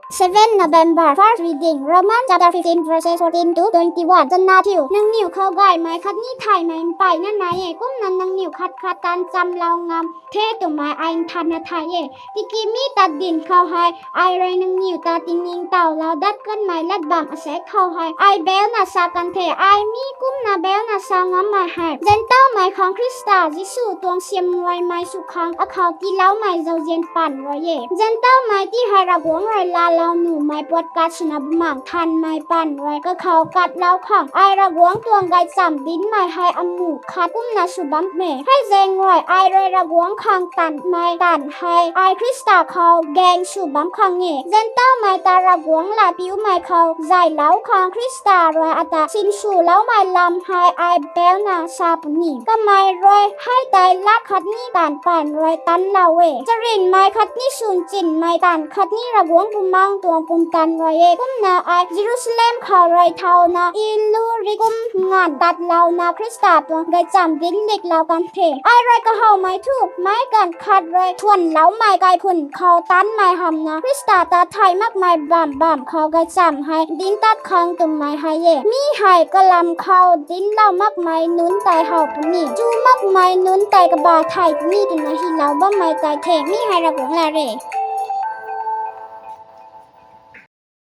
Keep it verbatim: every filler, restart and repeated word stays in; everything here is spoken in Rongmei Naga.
Seven November, first reading, Romans chapter fifteen, verses fourteen to twenty-one. Chana thiu, nangniw khou gaymei khatni thaymei mpeyna nai e, kumna nangniw khat khat taanv nchamlou ngam the twmei ai nthanna thay e. Tiki mi tat dinc khou hei ai rui nangniw ta tiningtowlou dat kanmei lat bam asaekc khou hei ai bauhna sa kan the, ai mi kumna bauhna sa ngammei hei Zentelmei khang Khrista Jisu tuang siamruaimei sw khang akhou tiiloumei zauzian paan rui e. Zentelmei ti hei Ravguangc rui laalou nuhmei puatkat swna Bumaengh Nthanmei paan rui kakhou katlou khang ai Ravguangc tuang gaychamv dincmei hei amuh khat kumna sw bam e. Hei zaeng rui ai rui Ravguangc khang tanmei taanv hei ai Khrista khou gaeng sw bam khang e. Zentelmei ta Ravguangc latpiumei khou zaylou khang Khrista rui ata sinswloumei lam hei ai bauhna sa puni. Kamei rui hei tei lat khatni taanv paan rui tanclou e. Charynmei khatni swn chinmei taanv khatni Ravguangc Bumaengh tuang pumtan rui e. Kumna ai Jerusalem khou rui thauna Illyrikum nganv tatlouna Khrista tuang gaychamv dinc liklou kan the. Ai rui kahowmei thu meic ganv khat rui thuanloumei kaiphun khou tancmei hamhna Khrista ta thay makmei bamv bamv khou gaychamv hei dinc tat khang twmei hei e. Mi hei kalam khou dinclou makmei nunc tei how puni, chu makmei nunc tei kaba thay puni twna hylou bammei tei the. Mi hei Ravguangc lat re.